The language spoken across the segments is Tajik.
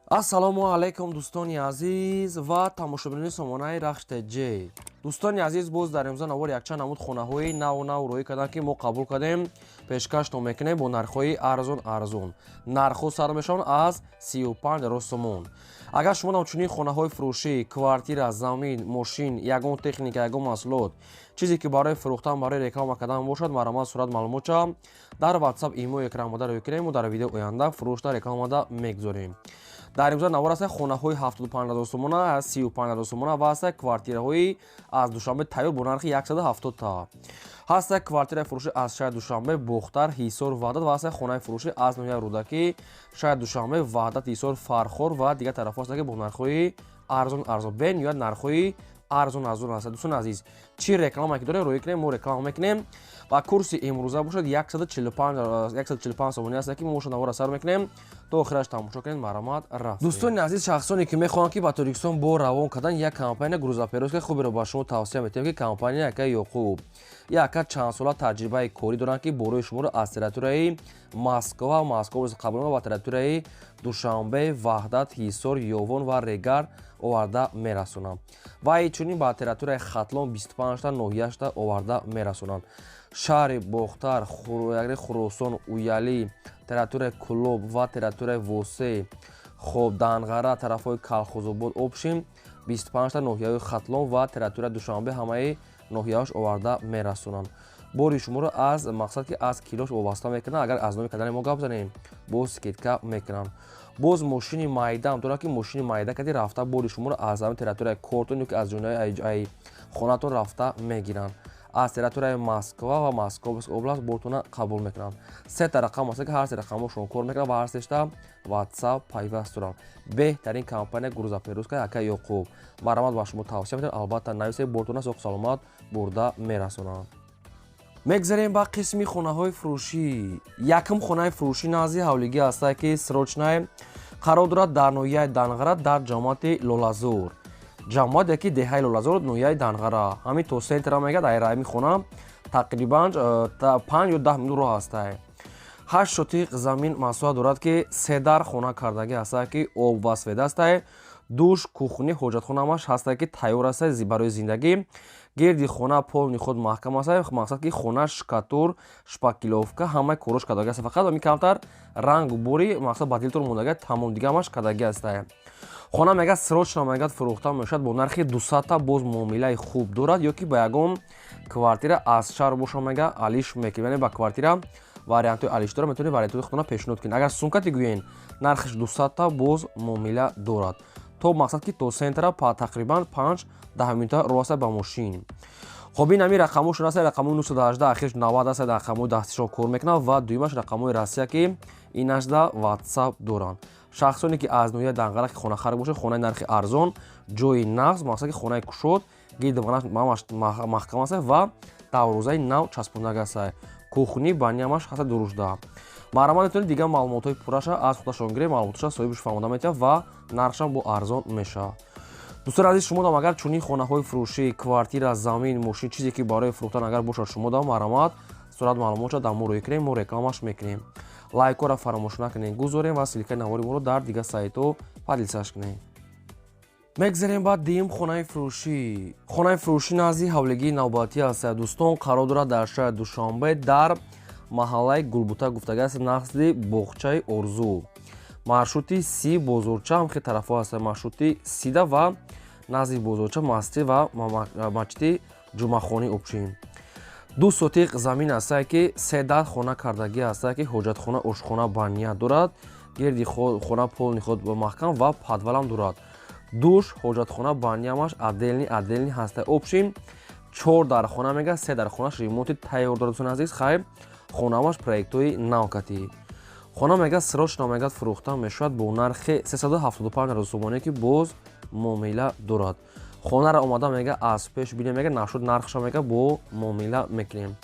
Ассалому алайкум, дӯстони азиз ва тамошобинони сомонаи Рахш ТЖ. Дӯстони азиз, боз дар имрӯза навор якчанд намуд хонаҳои наву нав рӯӣ карданд, ки мо қабул кардем, пешкаштон мекунем бо нархҳои арзон арзон. Нархҳо сар мешаванд аз 35 000 сомон. Агар шумо намчунин хонаҳои фурӯшӣ, квартира, замин, мошин, ягон техника, ягон маҳсулот, чизе ки барои фурӯхтан, барои реклама кардан бошад, марҳамат, сурат маълумотча дар WhatsApp, имо, экранмода рӯй кунем. Мо дар видео оянда фурӯшда, рекламада мегузорем. Дар имрӯза навор аста хонаҳои 75 000 сомона, 35 000 сомона ва аста квартираҳои аз Душанбе тайёр бо нархи 170 та. Ҳаста квартираи фурӯшӣ аз шаҳри Душанбе, Бохтар, Ҳисор, Ваҳдат ва ҳаста хонаи фурӯшӣ аз ноҳияи Рӯдакӣ, шаҳри Душанбе, Ваҳдат, Ҳисор, Фархор ва дигар тарафҳо ҳаста, ки бо нархҳои арзон арзон, бениҳоят нархҳои арзон арзон аст. Дӯстони азиз, чӣ реклама ки дорем, рӯй кунем, мо реклама мекунем. Ва курси имрӯза бошад 145 сомонӣ аст, ки мо шо навора сар мекунем, то охираш тамошо кунед. Марҳамат, рафт. Дӯстони азиз, шахсоне ки мехоҳанд, ки ба Тоҷикистон бор равон кардан, як компания грузоперевозка хуберо ба шумо тавсия метиҳем, ки компания яка Ёқуб. Яка чандсола таҷрибаи корӣ доранд, ки борои шуморо аз территорияи Москва, Москва қабул ва территорияи Душанбе, Ваҳдат, Ҳисор, Ёвон ва Регар оварда мерасонанд ва инчунин ба территорияи Хатлон 25та ноҳияшта оварда мерасонанд. Шаҳри Бохтар, Хуросон, Уялӣ, территорияи Кӯлоб ва территорияи Восе, хоб, Данғара, тарафҳои Калхозобод, общем, 25та ноҳияҳои Хатлон ва территорияи Душанбе, ҳамаи ноҳияҳош оварда мерасонанд. Бори шуморо аз мақсад, ки аз килош вобаста мекунанд. Агар аз номи кардани мо гап занем, боз скидка мекунанд. Боз мошини майдаам дорад, ки мошини майда кади рафта бори шуморо аз ҳамин территорияи кортон ё ки аз ҷонаи хонатон рафта мегиранд. Аз территорияи Москва ва Московская область бортона қабул мекунанд. Сета рақам аст, ки ҳар се рақамошон кор мекунанд ва ҳар сешта WhatsApp пайваст доранд. Беҳтарин компания грузоперевозка ака Ёқуб, марҳамат, ба шумо тавсия метавонад. Албатта, нависед, бортона соқ саломат бурда мерасонанд. Мегзарем ба қисми хонаҳои фурӯшӣ. Якум хонаи фурӯшӣ назди ҳавлигӣ ҳастае, ки срочный қарор дорад дар ноҳияи Данғара, дар ҷамоати Лолазор. Ҷамоат яки деҳаи Лолазор, ноҳияи Данғара. Ҳамин то центра мегӯяд, ай ҳамин хона тақрибан 5 ё 10 минут роҳ ҳастае. 8 сотиқ замин масоҳат дорад, ки се дар хона кардагӣ ҳастае, ки об ва свет ҳастае, душ, кухни, ҳоҷатхона ҳамаш ҳастае, ки тайёр ҳастае барои зиндагӣ. Гирди хона полный худ маҳкам аст, мақсад ки хона штукатур, шпаклёвка, ҳамаи корош кардагӣ аст. Фақат ами камтар рангу бури, мақсад, ба дилтон мондагӣ, тамом, дига ҳамаш кардагӣ астае. Хона мегӯяд, срочно мегӯяд, фурӯхта мешавад бо нархи 200-та. Боз муомилаи хуб дорад, ё ки ба ягон квартира аз шаҳр боша, мега, алиш мекунем, яъне ба квартира вариантҳои алиш дорад. Метавонед вариантҳои худтона пешниҳод кунед. Агар сумкати гӯен, нархаш 200-та, боз муомила дорад. То мақсад, ки то центра тақрибан 5-10 минута роҳ аст ба мошин. Хоб, ин ҳамин рақамошон аст. Рақамои 918, ахирш 90 аст, рақамои дастишон кор мекунад ва дуюмаш рақамои Россия, ки инашда WhatsApp доранд. Шахсоне ки аз ноҳияи Данғара, ки хонахарид бошад, хонаи нархи арзон, ҷои нағз, мақсад, ки хонаи кушод, гирди маҳкам аст ва дарвозаи нав часпондага аст, кухни, баня ҳамаш ҳаста дурушда. Марҳамат, метавонед дигар маълумотҳои пурраша аз худашон гиред. Маълумоташа соҳибаш фаҳмода метавад ва нархшам бо арзон мешавад. Дӯстони азиз, шумо дам агар чунин хонаҳои фурӯшӣ, квартира, замин, мошин, чизе ки барои фурӯхтан агар бошад, шумо дам, марҳамат, сурат маълумотша дар мо рӯй кунем, мо рекламаш мекунем. Лайкҳоро фаромӯш накунем, гузорем ва ссылкаи навори моро дар дигар сайтҳо поделиться кунем. Мегзарем ба дуюм хонаи фурӯшӣ. Хонаи фурӯшӣ назди ҳавлигии навбатӣ аст, дӯстон, қарор дорад дар шаҳри Душанбе, дар маҳаллаи Гулбута гуфтагааст, назди боғчаи Орзу, маршрути 30, бозорча ҳам хел тарафҳо аст, маршрути 30-да ва назди бозорча, масҷид ва масҷиди ҷумъахонӣ. Общем, 2 сотиқ замин астае, ки се дар хона кардагӣ астае, ки ҳоҷатхона, ошхона, баня дорад. Гирди хона полный худ маҳкам ва подвалам дорад. Душ, ҳоҷатхона, баня ҳамаш отдельный отдельный ҳаста. Общем, чор дар хона мега, се дар хонаш ремонти тайёр дорад. Дӯстони азиз, хайр, хонаамаш проектҳои навкатӣ. Хона мега, срочно мегӯяд, фурӯхта мешавад бо нархи 375 000 сомонӣ, ки боз муомила дорад. Хонаро омада мега, аз пеш бинем, мега, нашуд, нархша, мега, бо муомила мекунем.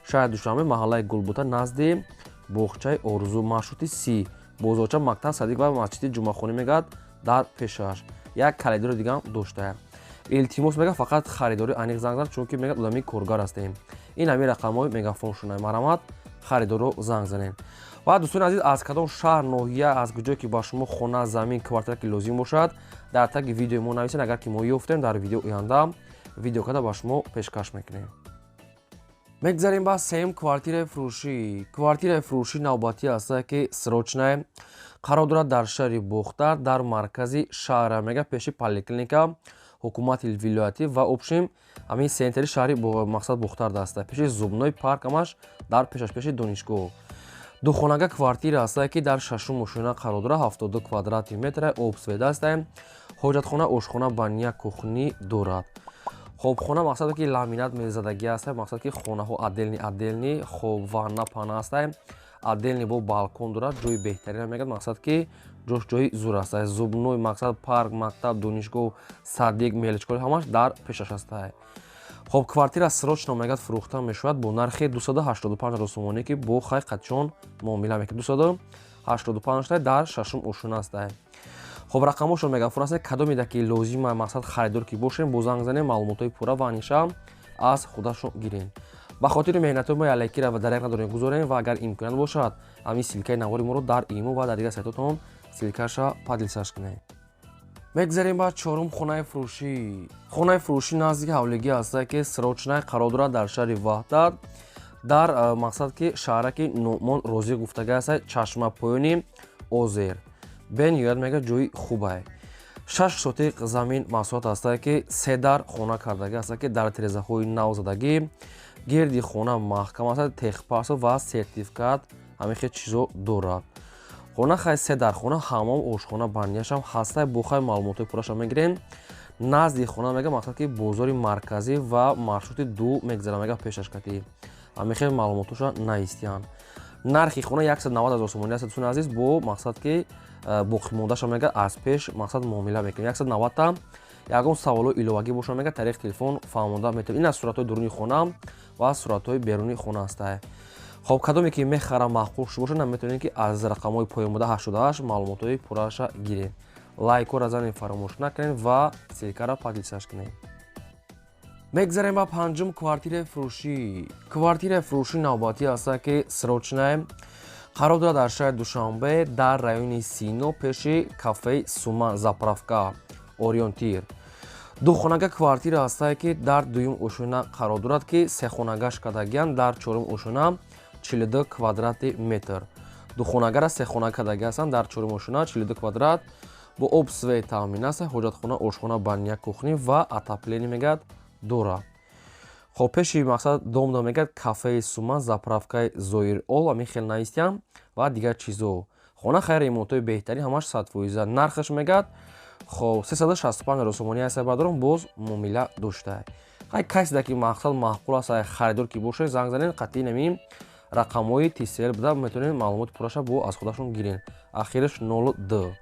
Шаҳри Душанбе, маҳаллаи Гулбута, назди боғчаи Орзу, маршрути 30, бозорча, мактаб, садик ва масҷиди ҷумъахонӣ мегӯяд дар пешаш. Як калидори дигам доштая. Илтимос, мега, фақат харидори аниқ занг зан, чунки, мега, одами коргар ҳастем. Ин ҳамин рақамҳои мегафон шунай. Марҳамат. Харидоро занг занед. Ва, дӯстони азиз, аз кадом шаҳр, ноҳия, аз куҷое ки ба шумо хона, замин, квартира ки лозим бошад, дар таги видеои мо нависед. Агар ки мо ёфтем, дар видео оянда видео карда ба шумо пешкаш мекунем. Мегзарем ба сеюм квартираи фурӯшӣ. Квартираи фурӯшӣ навбатӣ ҳастае, ки срочная, қарор дорад дар шаҳри Бохтар, дар маркази шаҳра, мега, пеши поликлиника ҳукумати вилоятӣ ва общем ҳамин центри шаҳри, мақсад, Бохтар даста, пеши зубной парк, ҳамаш дар пешаш, пеши донишгоҳ. Духонага квартира ҳастае, ки дар шашум ошёна қарор дорад, 72 квадрати метра, об, свет ҳастае, ҳоҷатхона, ошхона, баня, кухня дорад. Хоб, хона, мақсаде ки ламинат мезадагӣ ҳастае, мақсад ки хонаҳо отдельный отдельный. Хоб, ванна пана ҳастае отдельный, бо балкон дорад, ҷои беҳтарина мегӯяд, мақсад ки ҷош ҷои зур ҳастае. Зубной, мақсад, парк, мактаб, донишгоҳ, садик, мелочкор ҳамаш дар пешаш ҳастае. Хоб, квартира срочно, мегӯяд, фурӯхта мешавад бо нархи 285 ҳазор сомонӣ, ки бо хай қатчон муомила мекунад. 285 дар шашум ошёна ҳастае. Хоб, рақамошон мегафон аст. Кадомеда ки лозима, мақсад, харидор ки бошем, бо занг занем, маълумотҳои пурра ва аниша аз худашон гирем. Ба хотири меҳнатҳои мо ялекира ва даряк надорем гузорем ва агар имконият бошад, ҳамин ссылкаи навори моро дар имо ва дар дигар сайтотон ссылкаша поделиться кунем. Мегзарем ба чорум хонаи фурӯшӣ. Хонаи фурӯшӣ наздики ҳавлигӣ ҳастае, ки срочная, қарор дорад дар шаҳри Ваҳдат, дар мақсад ки шаҳраки Нуъмон Розиқ гуфтага ҳастае, чашма поёни озер. Бениҳоят, мега, ҷои хубае. 6 сотиқ замин масоҳат ҳастае, ки се дар хона кардагӣ ҳастае, ки дар тирезаҳои нав задагӣ, гирди хона маҳкам аст, техпаспорт ва сертификат, ҳамин хел чизо дорад хона. Хай, се дар хона, ҳамом, ошхона, баняшам ҳастае. Бо хай маълумотҳои пурраша мегирем. Назди хона, мега, мақсад ки бозори марказӣ ва маршрути ду мегзара, мега, пешаш катӣ. Ҳамин хел маълумотҳоша наистиянд. Нархи хона 190 ҳазор сомонӣ аст, дӯстони азиз. Бо мақсад ки боқимондаша, мега, аз пеш, мақсад, муомила мекунем. 190-та. Ягон саволҳои иловагӣ боша, мега, тариқи телефон фаҳмонда метавонем. Ин аз суратҳои дуруни хона ва суратҳои берунии хона ҳастае. Хоб, кадоме ки мехара, маъқул шуда бошад, наметавонед ки аз рақамҳои поёнбуда 88 маълумотҳои пурраша гиред. Лайкҳоро занед, фаромӯш накунед ва ссылкаро поделиться кунед. Мегзарем ба панҷум квартираи фурӯшӣ. Квартираи фурӯшӣ навбатӣ ҳастае, ки срочная, қарор дорад дар шаҳри Душанбе, дар райони Сино, пеши кафеи Сума, заправка Ориентир. Духонага квартира ҳастае, ки дар дуюм ошёна қарор дорад, ки сехонагаш кардагианд дар чорум ошёна, 42 квадрати метр. Духонагара сехона кардаги ҳастанд дар чорум ошёна, 42 квадрат, бо об, свет таъмин аст, ҳоҷатхона, ошхона, баня, кухня ва отопление, мегӯяд, дорад. Хоб, пеши, мақсад, домда, мегӯяд, кафеи Сума, заправкаи Зоир Ол, ҳамин хел наистиям ва дигар чизо. Хона хайр, ремонтҳои беҳтарин, ҳамаш 100%. Нархаш, мегӯяд, хоб, 365 ҳазор сомонӣ аст, бардорам, боз муомила дошта. Хай, каседа ки, мақсад, маъқул аст, харидор ки бошед, занг занед. Қатъи нами рақамҳои тисел буда, метавонед маълумоти пурраша бо аз худашон гиред, ахираш 02.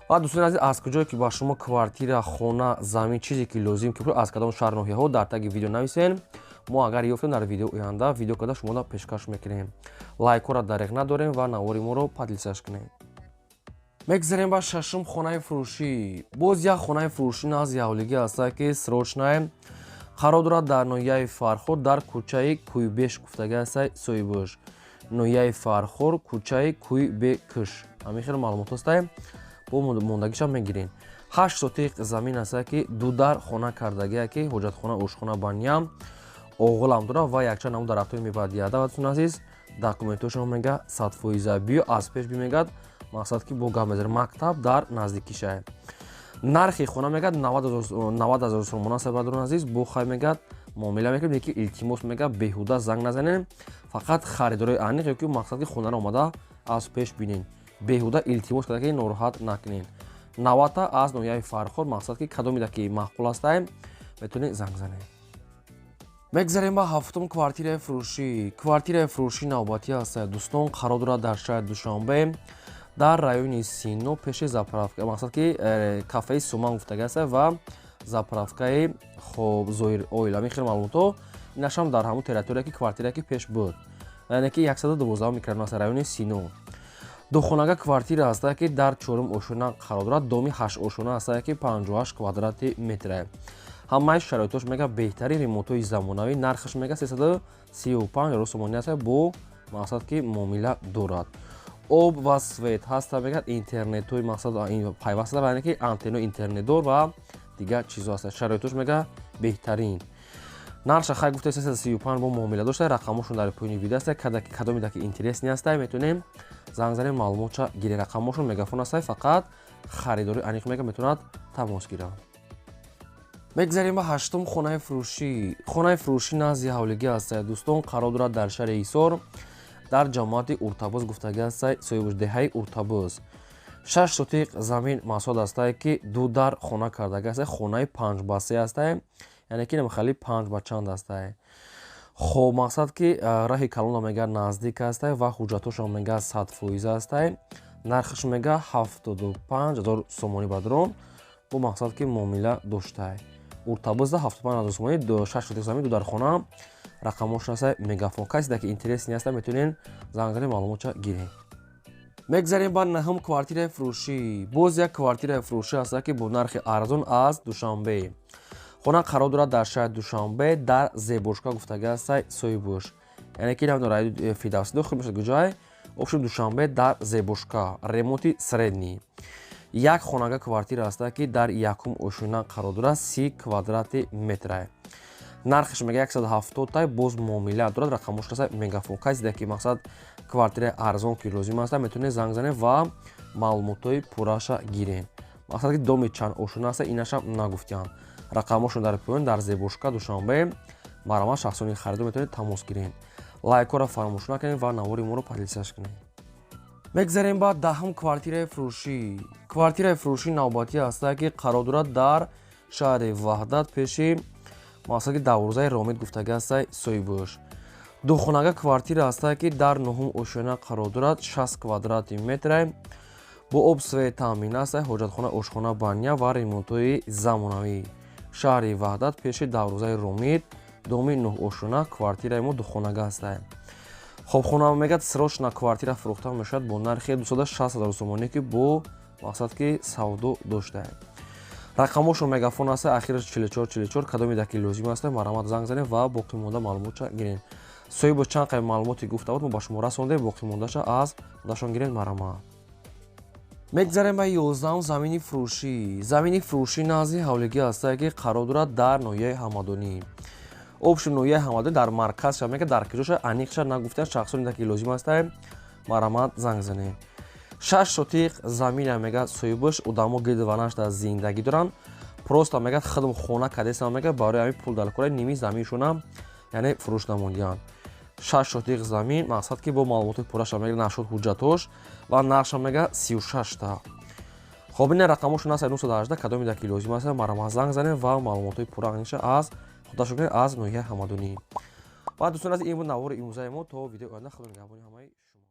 Ва, дӯстони азиз, аз куҷое ки ба шумо квартира, хона, замин, чизе ки лозим ки, аз кадом шаҳр, ноҳияҳо, дар таги видео нависен. Мо агар ёфтем, дар видео оянда видео карда шуморо пешкаш мекунем. Лайкҳоро дареғ надорем ва навори моро поделиться кунем. Мегзарем ба шашум хонаи фурӯшӣ. Боз як хонаи фурӯшӣ назди ҳавлигӣ ҳастае, ки срочная, қарор дорад дар ноҳияи Фархор, дар кӯчаи Кӯйбеш гуфтагӣ ҳастаи соҳибош. Ноҳияи Фархор, кӯчаи Кӯйбекӯш, ҳамин хел маълумот ҳастае. Бо мондагиша мегирем. 8 сотиқ замин ҳастае, ки ду дар хона кардагие, ки ҳоҷатхона, ошхона, баня, оғилам дорад ва якчанд намуд дарахтҳои мевадиҳанда. Ва, дӯстони азиз, документҳошон, мега, 100%. Биё, аз пеш бимегад, мақсад ки бо гап мезанем. Мактаб дар наздикишае. Нархи хона, мегӯяд, 90 000 сомон аст, бародарони азиз. Бо хай, мегӯяд, муомила мекунем, леки илтимос, мегӯяд, беҳуда занг назанем, фақат харидорои аниқ ё ки, мақсад ки хонаро омада аз пеш бинен. Беҳуда илтимос карда ки нороҳат накунен. 90-та аз ноҳияи Фархор. Мақсад ки кадомида ки маъқул ҳастаем, метавонед занг занед. Мегзарем ба ҳафтум квартираи фурӯшӣ. Квартираи фурӯшӣ навбатӣ ҳастад, дӯстон, қарор дорад дар шаҳри Душанбе, дар райони Сино, пеши заправка, мақсад ки кафеи Суман гуфтага аст ва заправкаи, хоб, Зоир Ойл, ҳамин хел маълумотҳо. Инашам дар ҳамун территория ки квартира ки пеш буд, яъне ки 112 микрорайон аст, райони Сино. Духонага квартира ҳастае, ки дар чорум ошёна қарор дорад, доми ҳашт ошёна ҳастае, ки 58 квадрати метре. Ҳамаи шароитош, мега, беҳтарин, ремонтҳои замонавӣ. Нархаш, мега, 335 ҳазор сомонӣ аст, бо Мақсад, ки муомила дорад. Об ва свет ҳаста, мегӯяд, интернетҳои, мақсад, пайваста, яъне ки антенно интернетдор ва дигар чизҳо ҳаста. Шароитош, мега, беҳтарин. Нархша хай гуфта, 335, бо муомила дошта. Рақамошон дар поёни видео аста. Кадоме даки интересный ҳаста, метавонем занг занем, маълумотша гирем. Рақамошон Мегафон аста, фақат харидори аниқ, мега, метавонад тамос гирад. Мегзарем ба ҳаштум хонаи фурӯшӣ. Хонаи фурӯшӣ назди ҳавлигӣ ҳаста, дӯстон, қарор дорад дар шаҳри Ҳисор, дар ҷамоати Уртабуз гуфтагӣ ҳаста соҳибуш, деҳаи Уртабуз. 6 сотиқ замин масоҳат ҳастае, ки ду дар хона кардагӣ ҳастае. Хонаи 5 ба 3 ҳастае, яъне ки хали 5 ба чанд ҳастае. Хоб, мақсад, ки раҳи калона, мега, наздик ҳастае ва ҳуҷҷатҳошон, мега, 100% ҳастае. Нархаш, мега, 75 000 сомонӣ бадрон, бо мақсад, ки муомила доштае. Уртабузда 75 000 сомонӣ, 6 сотиқ замин, ду дар хона. Рақамошон ҳаста Мегафон. Касе ки интересный ҳаста, метавонед занг занед, маълумотша гиред. Мегзарем ба наҳум квартираи фурӯшӣ. Боз як квартираи фурӯшӣ ҳаста, ки бо нархи арзон аз Душанбе. Хона қарор дорад дар шаҳри Душанбе, дар Зебошка гуфтагӣ ҳаста соҳибуш, яъне ки райони Фирдавсӣ дохил мешавад. Куҷое? Общем, Душанбе, дар Зебошка, ремонти средний. Як хонага квартира ҳаста, ки дар якум ошёна қарор дорад, 30 квадрати метра. Нархаш, мега, 170 тай, боз муомила дорад. Рақамош ҳаста Мегафон. Касе ки, мақсад, квартираи арзон ки лозим аста, метавонед занг занед ва маълумотҳои пурраша гиред. Мақсад, ки доми чанд ошёна аста, инашам нагуфтиям. Рақамошон дар поён, дар Зебошка, Душанбе. Марҳамат, шахсони харидор метавонед тамос гиред. Лайкҳоро фаромӯш накунед ва навори моро поделиться кунед. Мегзарем ба даҳум квартираи фурӯшӣ. Квартираи фурӯшӣ навбатӣ ҳаста, ки қарор дорад дар шаҳри Ваҳдат, пеши, мақсад, ки дарвозаи Ромид гуфтагӣ ҳаста соҳибуш. Духонага квартира ҳаста, ки дар нуҳум ошёна қарор дорад, 60 квадрати метра, бо об, свет таъмин аст, ҳоҷатхона, ошхона, баня ва ремонтҳои замонавӣ. Шаҳри Ваҳдат, пеши дарвозаи Ромид, доми нӯҳошёна, квартираи мо духонага ҳаста. Хоб, хона, мегӯяд, срочно квартира фурӯхта мешавад бо нархи 260 000 сомонӣ, ки бо мақсад, ки савдо доштаем. Рақамошон Мегафон аста, ахираш 44 44. Кадоме даки лозим аста, марҳамат, занг занед ва боқимонда маълумотша гиред. Соҳибо чанд қай маълумоте гуфта буд, мо ба шумо расондем, боқимондаша аз худашон гиред, марҳамат. Мегзарем ба 11-ум замини фурӯшӣ. Замини фурӯшӣ назди ҳавлигӣ ҳастае, ки қарор дорад дар ноҳияи Ҳамадонӣ. Общем, ноҳияи Ҳамадонӣ, дар марказ ша, мега, дар киҷоша аниқша нагуфтиан. Шахсоне ки лозим астае, марҳамат, занг занед. 6 сотиқ замина, мега соҳибаш, одамо гирдванаш дар зиндагӣ доранд. Просто, мега, худм хона кадесам, мега, барои ҳамин пул дар кора ними заминшонам, яъне фурӯш намондианд. 6 сотиқ замин, мақсад, ки бо маълумоти пурраша, мега, нашуд ҳуҷҷатҳош ва нархша, мега, 36-та. Хоб, ина рақамошон аст 918. Кадоме даки лозим аст, марҳамат, занг занед ва маълумотҳои пурра аниқша аз худашон кунед, аз ноҳияи Ҳамадонӣ. Ва дӯстон азиз, ин буд навори имрӯзаи мо. То видеои оянда, худо нигаҳбони ҳамаи шумо.